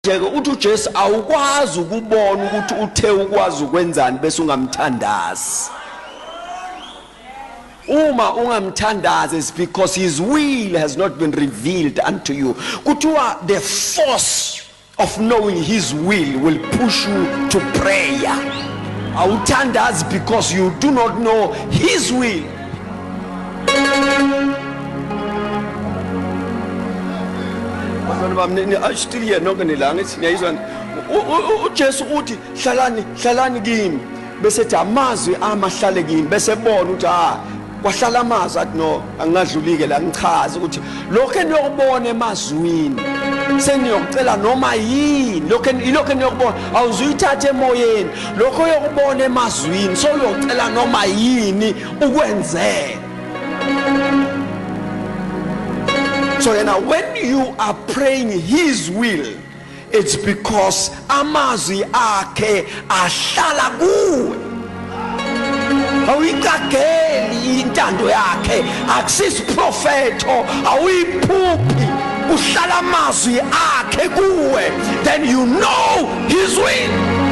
Manje ke uthi uJesu awukwazi ukubona ukuthi uthe ukwazi ukwenzani bese ungamthandazi. Uma ungamthandazi, it's because his will has not been revealed unto you. Kuthiwa the force of knowing his will push you to prayer. Awuthandazi because you do not know his will. Bazalwane bami, still here nonke nila, ngithi niyayizwa. uJesu uthi hlalani, hlalani kimi, bese ethi amazwi amahlale kimi, bese ebona ukuthi kwahlala amazwi, athi no, angingadlulike la, ngichaze ukuthi lokho eniyokubona emazwini seniyocela noma yini, lokho ilokho eniyokubona, awuzuyithatha emoyeni, lokho uyokubona emazwini sowuyocela noma yini ukwenzela. So now when you are praying his will, it's because amazwi akhe ahlala kuwe. Awuyiqageli intando yakhe, akusisiprofetho, awuyiphuphi, kuhlala amazwi akhe kuwe. Then you know his will.